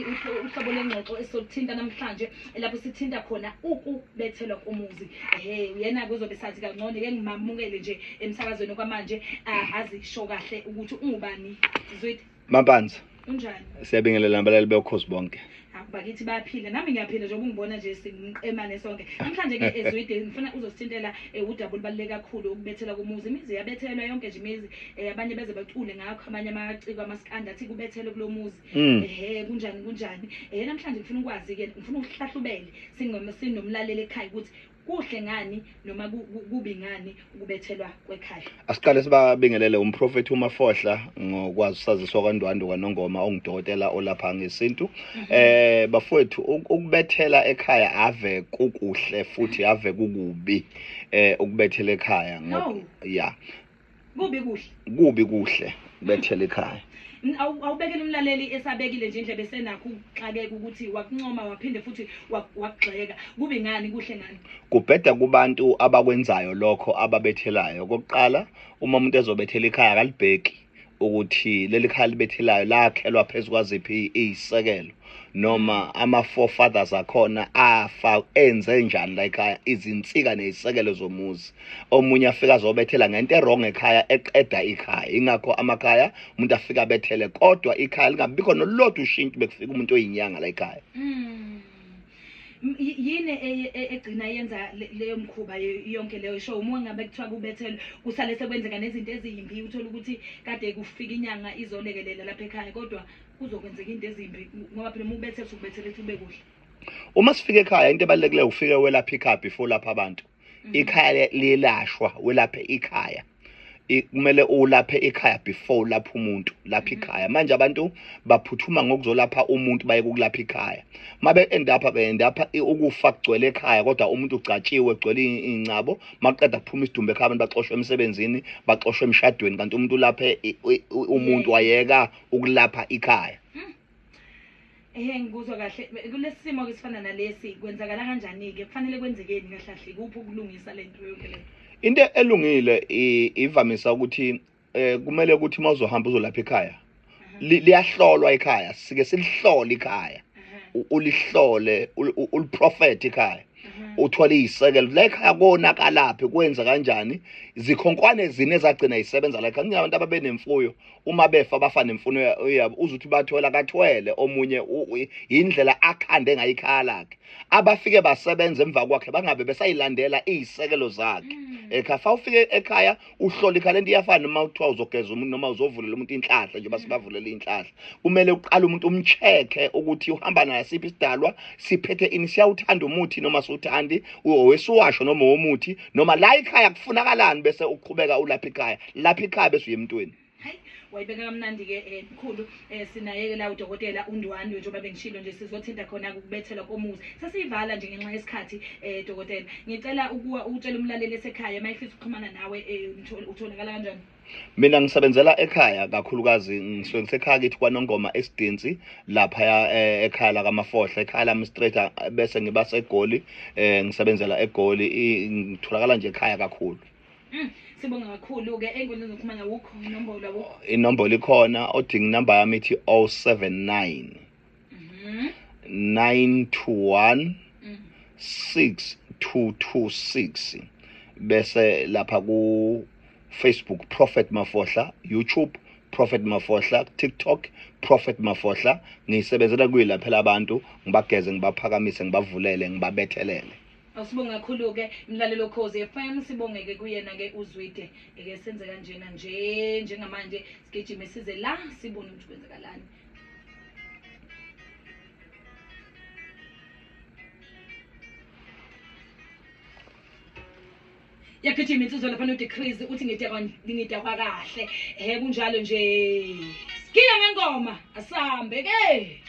Uhlobo lwengxoxo esizoluthinta namhlanje lapho sithinta khona ukubethelwa komuzi. Ehhe, uyena-ke uzobe sazi kangcono ke ngimamukele nje emsakazweni kwamanje azisho kahle ukuthi ungubani Zwide. Mampanza. Unjani? Siyabingelela nabalali bokhozi bonke. Bakithi bayaphila, nami ngiyaphila njengoba ungibona nje singumqemane sonke. Namhlanje ke eZwide ngifuna uzosithintela udaba olubaluleke kakhulu ukubethelwa komuzi. Imizi iyabethelwa yonke nje imizi, abanye beze bacule ngakho, amanye amaciko amaskandi athi kubethelwe kulo muzi. Ehhe, kunjani kunjani. Namhlanje ngifuna ukwazi ke, ngifuna uhlahlubele sinomlaleli ekhaya ukuthi kuhle ngani noma kubi ngani ukubethelwa kwekhaya. Asiqale sibabingelele umprofethi uMafohla ngokwazi usaziswa kwaNdwandwe kwaNongoma ongudokotela olapha ngesintu. Bafowethu, ukubethela ekhaya ave kukuhle futhi ave kukubi ukubethela ekhaya No. Yeah. Kubi kuhle. Kubi kuhle ukubethela ekhaya. Awubekele umlaleli esabekile nje indlebe esenakho ukuxakeka ukuthi wakuncoma waphinde futhi wakugxeka. Kubi ngani, kuhle ngani? Kubheda kubantu abakwenzayo lokho ababethelayo. Okokuqala, uma umuntu ezobethela ikhaya akalibheki ukuthi leli khaya libethelayo lakhelwa phezu kwaziphi izisekelo noma ama-forefathers akhona afa enze njani la ekhaya, izinsika nezisekelo zomuzi. Omunye afika azobethela ngento e-wrong ekhaya eqeda ikhaya. Ingakho amakhaya umuntu afika abethele kodwa ikhaya lingabikho nolodwa ushintsho bekufika umuntu oyinyanga la ekhaya. Yini egcina yenza leyo mkhuba yonke leyo show? Uma ngabe kuthiwa kubethelwe kusale sekwenzeka nezinto ezimbi, uthola ukuthi kade kufika inyanga izolekelela lapha ekhaya kodwa kuzokwenzeka into ezimbi ngoba phela uma ubethela usukubethela ukuthi ube kuhle. Uma sifika ekhaya into ebalulekileyo ufike welapha ikhaya before lapha abantu. Ikhaya liyelashwa, welaphe ikhaya. Kumele ulaphe ikhaya before ulapha umuntu, lapha ikhaya. Manje abantu baphuthuma ngokuzolapha umuntu baye ukulapha ikhaya. Mabe end up be end up ukufa kugcwele ekhaya kodwa umuntu ugcatshiwe kugcwele ingcabo, maqeda kuphuma isidumbu ekhaya abantu baxoshwe emsebenzini, baxoshwe emshadweni kanti umuntu ulaphe umuntu wayeka ukulapha ikhaya. Ngikuzwa kahle. Kulesi simo ke sifana nalesi kwenzakala kanjani ke? Kufanele kwenzekeni kahle kahle? Kuphi ukulungisa lento yonke le? Into elungile ivamisa ukuthi kumele ukuthi mawuzohamba uzolapha ekhaya. Liyahlolwa ekhaya, sike silihlole ikhaya. Ulihlole, uliprofet ekhaya. Uthole izisekelo la ekhaya konakalaphi, kwenza kanjani, zikhonkwane zine ezagcina isebenza la ekhaya. Kunabantu ababenemfuyo uma befa bafa nemfuno yabo, uzuthi bathola kathwele omunye indlela akhande ngayo ikhaya lakhe. Abafike basebenza emva kwakhe bangabe besayilandela izisekelo zakhe. Ekhaya fa ufike ekhaya uhlola ikhaya lento iyafana noma kuthiwa uzogeza umuntu noma uzovulela umuntu inhlahla nje basibavulela inhlahla. Kumele uqale umuntu umcheck-e ukuthi uhamba naye siphi isidalwa, siphethe ini, siyawuthanda umuthi noma siwuthandi, owesuwasho noma owomuthi, noma la ekhaya kufunakalani bese uqhubeka ulapha ikhaya. Lapha ikhaya bese uye emntwini. Hayi, wayibeka kamnandi ke mkhulu. Sinaye ke la udokotela uNdwandwe njengoba bengishilo nje sizothinta khona ukubethelwa komuzi. Sesiyivala nje ngenxa yesikhathi dokotela. Ngicela ukuwa utshele umlaleli esekhaya mayifisa ukuxhumana nawe utholakala kanjani? Mina ngisebenzela ekhaya kakhulukazi, ngisuke ngisekhaya kithi kwaNongoma eSidinsi lapha ekhaya la kaMafohla, ekhaya lami straight bese ngiba seGoli, ngisebenzela eGoli, ngitholakala nje ekhaya kakhulu. Sibonga kakhulu ke enkundleni zokuxhumana wukho inombolo wukho. Inombolo ikhona, odinga inamba yami ithi 079 921 6226 bese lapha ku Facebook Prophet Mafohla, YouTube Prophet Mafohla, TikTok Prophet Mafohla. Ngisebenzela kuyilaphela abantu, ngibageze, ngibaphakamise, ngibavulele, ngibabethelele. Asibonge kakhulu ke mlalelo Khozi FM, sibongeke kuyena ke uZwide. Eke senze kanjena nje njengamanje sigijime size la sibone ukuthi kwenzakalani. Yagijima insizwa lapha no-Decrease uthi ngidakwa kahle. Kunjalo nje. Sigiya ngengoma, asambe ke.